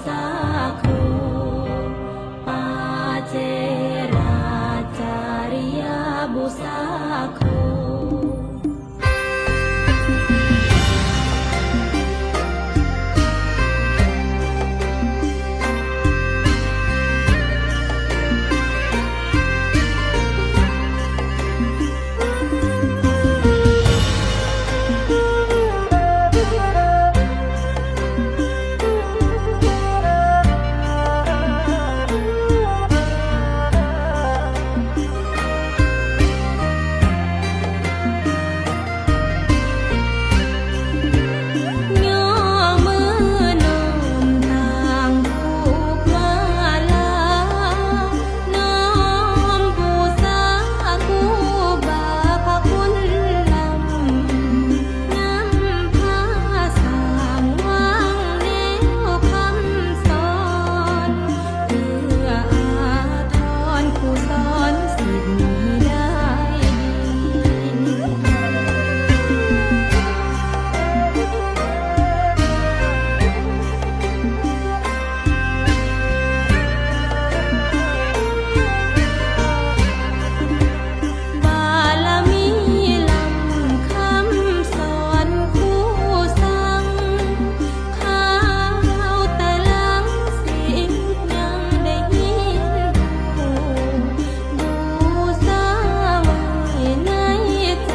ສາຄູ ປາເຈລາຈາລິຍະບູຊາຄູ. ບາລະມີລ້ຳຄຳສອນຄູສັ່ງ ຄາວຕະຫຼັງສິດຍັງໄດ້ຍິນຮູ້ ບູຊາໄວ້ໃນໃຈ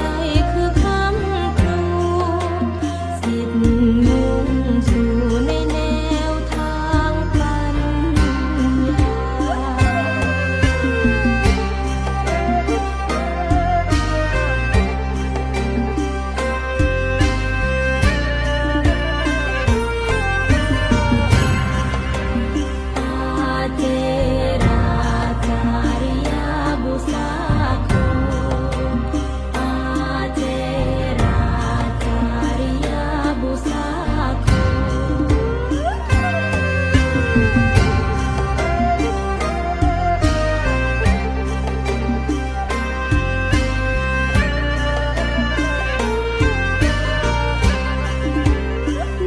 ຄືຄຳຄູ ສິດມຸ່ງສູ່ໃນແນວທາງປັນຍາ. ອາເຈລາຈາລິຍະບູຊາຄູ ອາເຈລາຈາລິຍະບູຊາຄູ.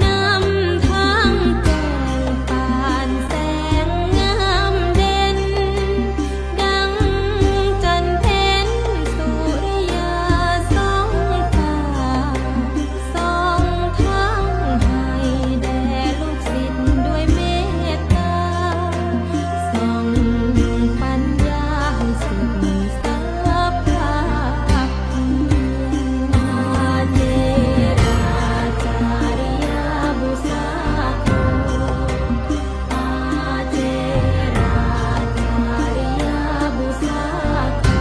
ນຳທາງແຈ້ງປານແສງງາມເດັ່ນ ດັ່ງຈັນເພັນສຸລິຍາສ່ອງຟ້າ ສ່ອງທາງໃຫ້ແດ່ລູກສິດດ້ວຍເມດຕາ ສ່ອງປັນຍາໃຫ້ສຸດສັກພາກພຽງ. ອາເຈລາຈາລິຍະບູຊາຄູ ອາເຈລາຈາລິຍະບູຊາຄູ.